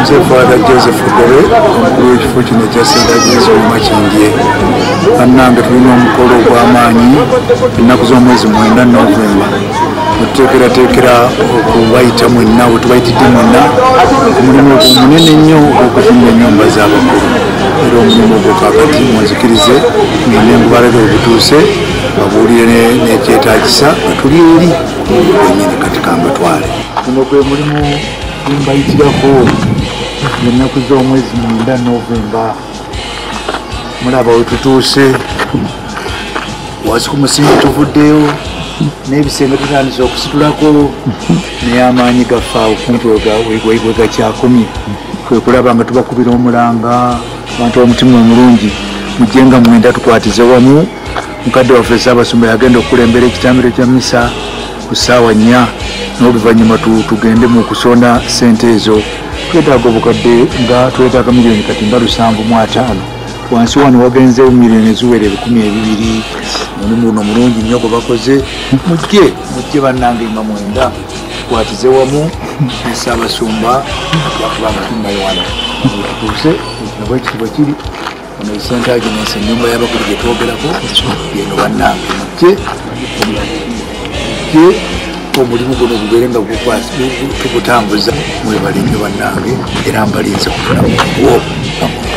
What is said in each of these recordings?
Nze Father Joseph Gobe, omukulu w'ekifo kino ekya St. Agnes mu Makindye. Bannange, tulina omukolo ogw'amaanyi ennaku z'omwezi 9 Novemba. Wetuteekerateekera okubayita mwenna, we tubayitidde mwenna omulimu ogwo omunene ennyo ogw'okuzimba ennyumba z'abakulu. Era omulimu ogwo kaakati munzikirize ngende ngubalebe ogutuuse, babuulire n'ekyetaagisa nga tuli eri gwennyini. Kati kambatwale. Guno gwe mulimu gumbayitirako ennaku z'omwezi 9 Novemba. Mulaba we tutuuse, wansi ku musingi tuvuddeyo n'ebisenge tutandise okusitulako, naye amaanyi gaffe awo kumpi we gakyakomye. Kwe kulaba nga tubakubira omulanga, abantu omutima omulungi, mujje nga 9 tukwatize wamu. Mukadde waffe Ssaabasumba yagenda okukulembera ekitambiro kya misa ku ssaawa 4, n'oluvannyuma tugende mu kusonda ssente ezo. Twetaaga obukadde nga twetaaga miliyoni kati nga 75. Wansi wano wagenzeewo miliyoni eziwera 2000. Omulimu guno mulungi nnyo gwe bakoze. Mujje, mujje bannange nga 9 tukwatize wamu ne Ssaabasumba, ajja kuba nga tunayo wano wetutuuse. Kino bwe kiti bwe kiri. Ono St. Agnes, ennyumba y'abakulu gye twogerako yeno. Bannange, mujje, mujje omulimu guno gubeere nga tugutambuza. Mwebale nnyo bannange, era mbalinze kufuna muwo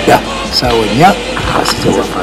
nga 9 saawa 4 asiza waffe.